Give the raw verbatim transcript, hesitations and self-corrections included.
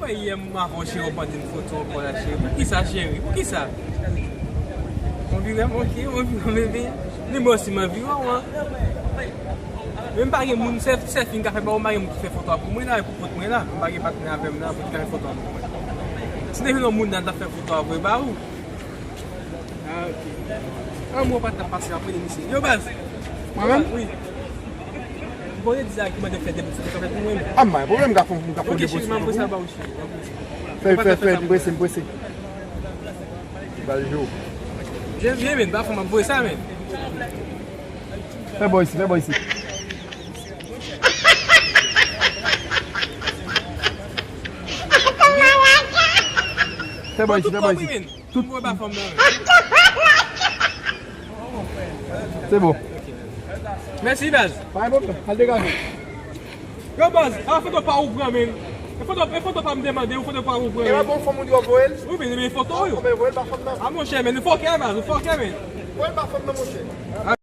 Yè m avan cheri w pa di m foto ankò la cheri. Poukisa cheri? Poukisa? Anviwon m, ok, anviwon m, bebe. Ni mwen osi m anviwon w an. Men m pa gen moun, sèl, sèl fi m ka fè ba ou, m pa gen moun ki fè foto a pou mwen la, e pou kont mwen la. M pa gen patnè avè m nan pou ki ka fè foto a pou mwen. Si te vin yon moun nan t ap fè foto a vre ba ou. Ah, ok. An mwen pa t ap pase apre de misye. Yo, baz. Mwen menm? Wi. Bon, yo di sa ki mande fè de misye, fè pou mwen. Ah, m pa gen pwoblèm, m ka fè, m ka fè de misye. Ok, cheri, m ap sa ba ou, cheri. Fè, fè, fè, m prese, m prese. Bal jou. Byen, byen, men, pa fè m ap voye sa, men. Fè bò isi, fè bò isi. Fè bò isi, fè bò isi. Tout mwen pa fanm nan. Se bon. Mèsi, baz. Pa gen pwoblèm. Al degaje. Yo, baz, a foto pa ou pran, men. E foto, e foto pa m te mande, ou foto pa ou pran. E pa bon fanm ou di w ap voye l? Wi, men, men foto, yo. Konbyen voye l pa fanm nan? A, monchè, men, ou fòkè, baz, ou fòkè, men. Voye l pa fanm nan, monchè.